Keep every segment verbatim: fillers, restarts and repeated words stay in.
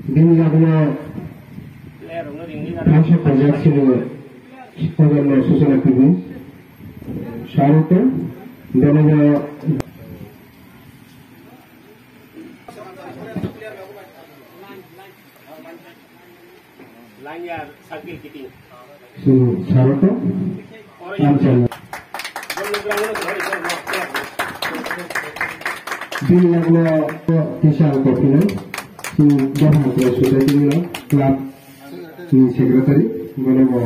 Bini yagulo thaisa pajak sini, pajak no susana tini. Saruto, bini Sini saroto, amchana. Bini yagulo tisa ang kopino, sini doha ang koi society ni club ni secretary, bono bo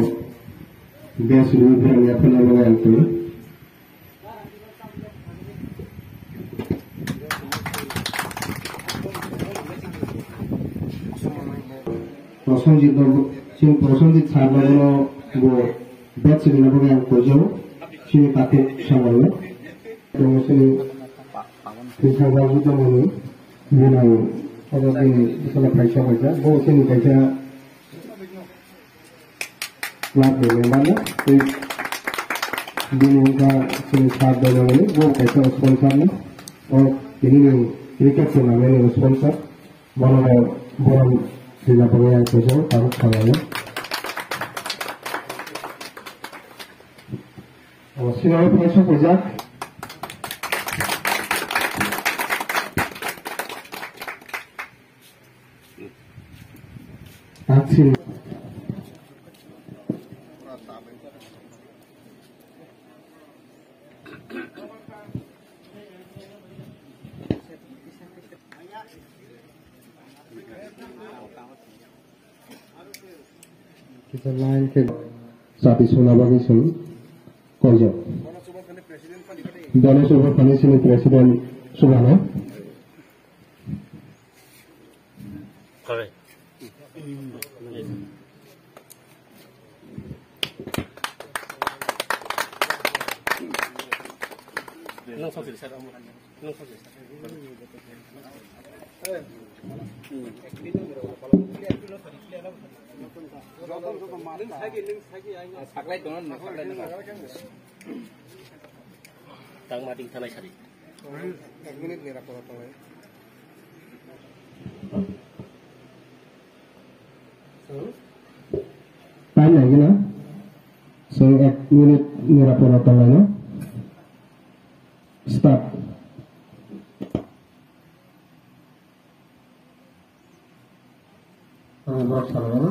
best ni brand ya pala bono ang koi. Prosenjit no, chini Prosenjit sir no bono bo bet sini na bagwi ang koijao, chini Kartik Samal no. Tongo chini Krishna Babu Jamani, bini obo bini sala paisa paisa, bo chini paisa. Club ni member no, tei bini wngkha chini sir Dayamani, bo kaisa sponsor no, o tini ni cricket tournament ni sponsor, bono bo borom rina bagwi ang kaisa tabuk salai o. O, sini o paisa pajak. Aksi. Kita line ke sati suna bagi sun kojo. Dona Subha Pani sini president Subhano. Tang ma ding thanai sari. Ek minute nira pora pora. Time lagi na. So ek minute nira pora pora na. Start. Ang bak salai na.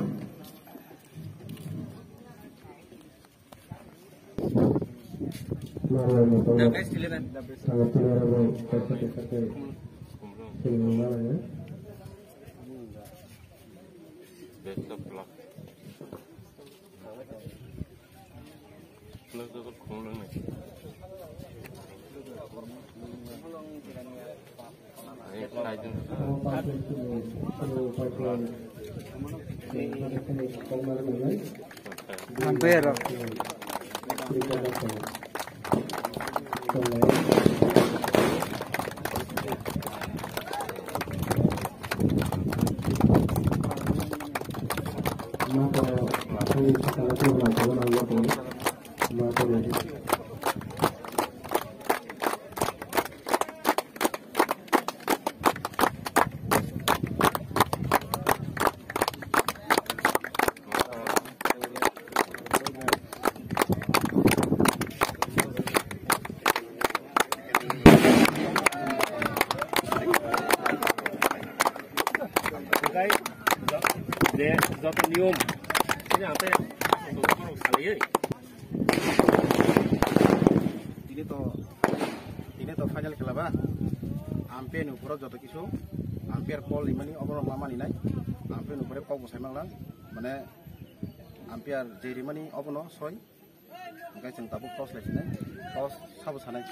Joto niyom, ini apa ya? Salai. Tini to, tini to final khela ba. Umpire ni upor o joto kisu, umpire call rimani obo rok ma mani nai. Umpire ni upor o kok bo sai mangla. Mane umpire je rimani obo no soi. Hingke chwng tabuk toss lai sinai. Toss sabo sanai.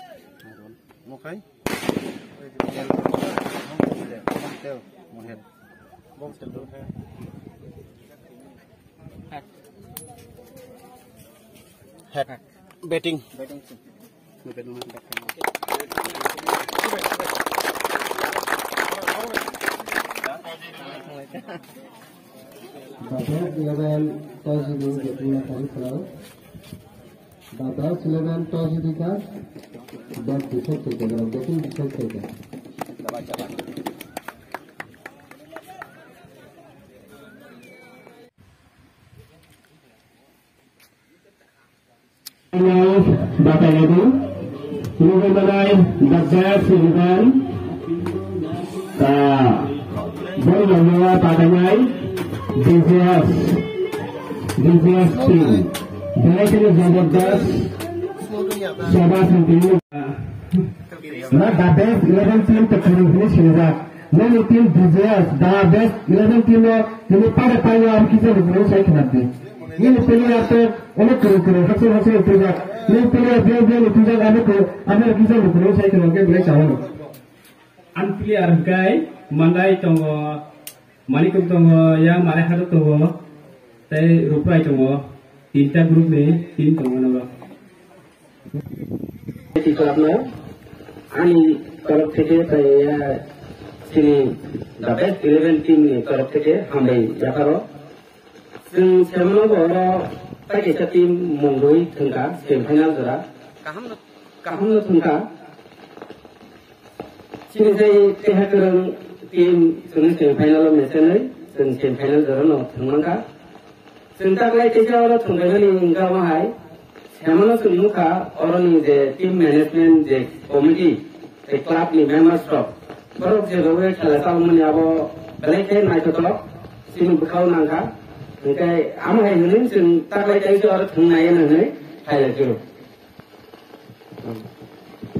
Mo khai. Tel. Tel. Mo head. Bom tel. Head. Head. Batting. Batting. Baba eleven toss ni batting na kari khwlao. Baba eleven toss ni ka bat bisok se ka, batting bisok se ka. Batang itu, ini mengenai Bagas Sultan. Boni logo patanai D J S, D J S team. Belai kheno jabardast. Shabash untukmu. Na the best eleven team to kiri hini sinijak. Nini team D J S, the best eleven team no, tini pare pare abo kisa ni jini sai khna di. Nini player to onek kuru kuru, hakse hakse ni tujak. Nini player bia bia ni tujak, abo kuru, abo kisa ni kuru sai khna ke belai chawano. Ang player hwnkhe Mandai tongo, Manikok tongo, yang Mare Hado tongo, tei Ruprai tongo. Tinta group ni team tongo nogo. Tei club no ani torok theke tei, ah, chini the best eleven team ni torok theke hambai yapharo. Chwng semano bo oro tai kaisa team mungwi thwngkha semi final jora. Kaham no thwngkha. Chini tei teha kwrwng team chwngno semi final o match nwi chwng semi final jora no thwngmangkha. Chwng taklai teisa oro thwngbaimani wngkha omo hai. Semano chwng nukha oroni je team management je committee tei club ni members rok. Borok je rogwi khela chalmani abo belai khe naithotok chini bwkhao nangkha. Hwnkhe amo hai hwnwi chwng taklai teisa oro thwng nai hwnwi khailai phiro.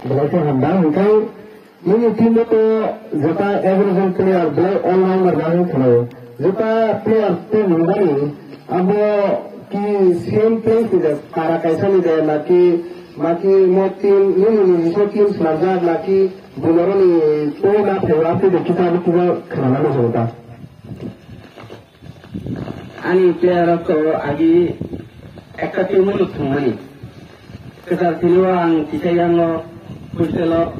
Belai khe hambai hwnkhe nini team o to jota average player belai all rounder nangwi khwlaio. Jota player team hwnbani abo ki same place ni de, para kaisa ni de, naki, maki mo team nini ni so team swnamjak naki bunoroni to ma phaiwa tei de kisa kisa khwlana jota. Ani player rok to agi ekta team no thwngmani. Kwchar thwio ang kisa yango hostel o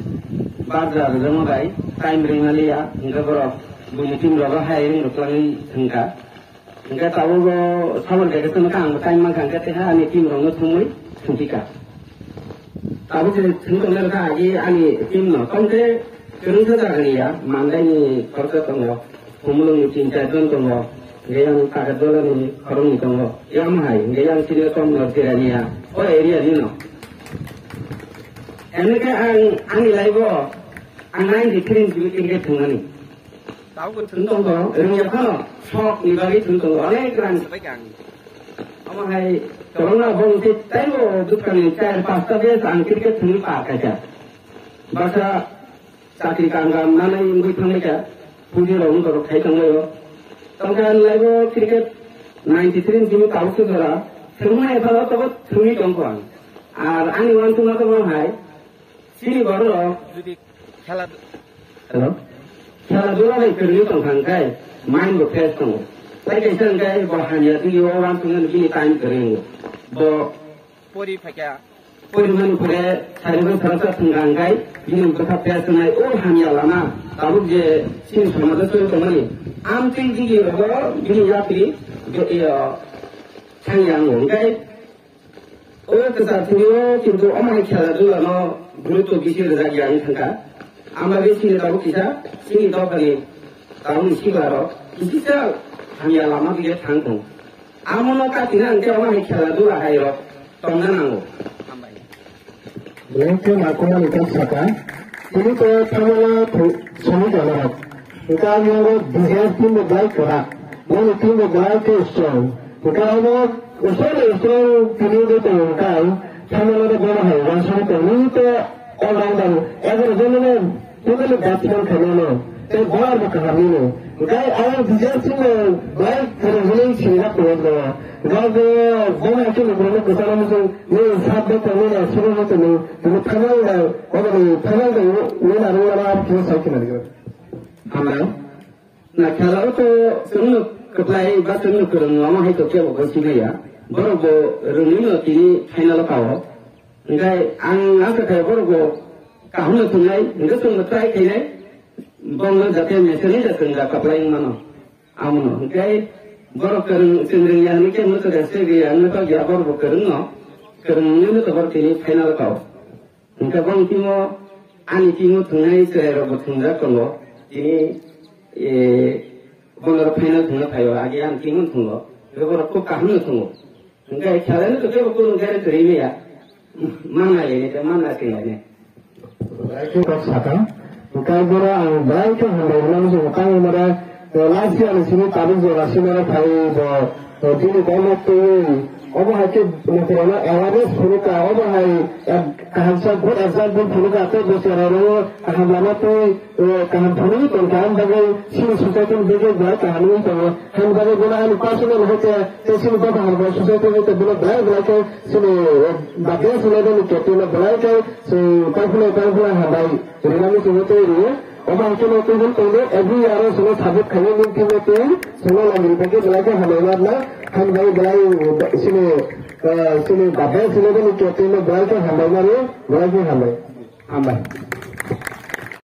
barja rwjakma bai time ringmaliya, hwnkhe borok buini team rogo hiring rwklangwi thwngkha. Hwnkhe tabuk o summer vacation khe ang time mankha, hwnkhe teha ani team rokno thumwi thwngphika. Tabuk je thwng tongnai rokha agi ani team no, tongkhe kwrwngsa jagani ya, Mandai ni khoroksa tongo, Khumulwng ni tin char jon tongo, hwnkhe yang Kakarjala ni khoroknwi tongo, yang hai, hwnkhe yang senior kom no jerani ya, o area ni no. Hwnkhe ang ani life o ang ninety three ni simi cricket thwngmani. Tabuk thwng tongo, rwngya phano, sok ni bagwi thwng tongo, onek rang sabai kha ang. Omo hai, kwbangma bong tei taibo bwskangni char pasta base ang cricket thwngwi par kha kha. Baksa chakri kam kam manwi wngwi thangbai kha, puji rok wng torok khai tongbaio. Tongkha ani life o cricket ninety three ni simi tabuk se jora, thwngmani phano tobo thwngwi tongkho ang. Ar ani uansukma tongma hai, Chini borok jodi khela Hello? Khela dula bai kwrwngwi tong kha hwnkhe mind bo fresh tongo. Tai kaisa hwnkhe bo hamya twi o uansukmani bini time kwrwi wngo. Bo pori phaikha. Porimani pore sari bo khoroksa thwng kha hwnkhe bini bwkha fresh wngnai o hamya lama. Tabuk je chini somajo choli tongmani amtwi jigi rogo bini yapri je, eh, thangya wngo hwnkhe O kwchar thwio kintu omo hai khela dula no gurutw bisi rwjak ya wng thangkha. Ama bisi ni tabuk kisa chini dophani tabukni sikla rok kisisa hamya lama dige thang thung. Amo no katina hwnkhe omo hai khela dula hai rok tongna nango. Belai khe ma kok ni kok saka. Tini to thamala thu-, simi tongna rok. Hwnkhe ang yago D J S team bo belai kwrak. Boni team bo belai khe strong. Hwnkhe abo strong ni strong tini bo tongo hwnkhe ang final o bono hai uansugwi tongo. Nini to all rounder, egaroh jone no totally batsman khainai no. Tei bowler bo kaham nini. Hwnkhe ang D J S team no belai kwrwng hwnwi sinijak tongo no. Hwnkhe abo bono hai khe lukurokno kwchangma muchung nini sat bai tongo nini aswk bai tongo. Tini final bai, obo ni final bai winner wngmano abo khe sai khna rwgwi. Hambai. Na khela o to chwngno kwplai ba chwngno kwrwng omo hai to kebo bo sinai ya. Borok bo rwngwi no tini final o kao. Hingke ang ang khe borok bo kaham no thungnai, hingke chwng bo try khainai, bongno jate mechanic da chwng da kaplai wngmano. Amono hingke borok kwrwng chwng rwngya hwnwi khe mwchwrwng se gaya wngwi tokya, borok bo kwrwngno, kwrwng wngwi no tobor tini final kau. Hingke bong timo ani timo thungnai chwrairok bo thungjak tongo, tini, eh, bono final thungna phaio, age ang timo thungo, borok khub kaham no thungo. Hingke khelai no tei bo kunu gari kwrwi maya. Manna le ne, manna khe ne. Kok saka. Hingke boro ang belai khe hambai hwnwi se tang mare, eh, last year ni simi tabuk jora simi ro phai bo, eh, bini komo twi. Obo hai khe motorano awareness phunukha, obo hai, eh, kaham sa good example phunukha, tei bo chwrairok kaham lama twi eh, kaham thani tongkha, ang bagwi chini society ni bagwi belai kaham wngwi tongo. Ang bagwi bono ani personal hoite tei chini dophani society hoite bono belai belai khe chini, eh, baptize wnglaimani captain no belai khe chwng tangphulai tangphulai hambai rinani chwngno tei rio. Omo hai kheno tei hwn tongdi, every year o chwngno support khainai nini team no tei chwngno lamri bagwi belai khe hambai ma rwna. Ang bagwi belai, eh, chini, eh, chini baptize wnglaimani captain no belai khe hambai ma rio, belai khe hambai. Hambai.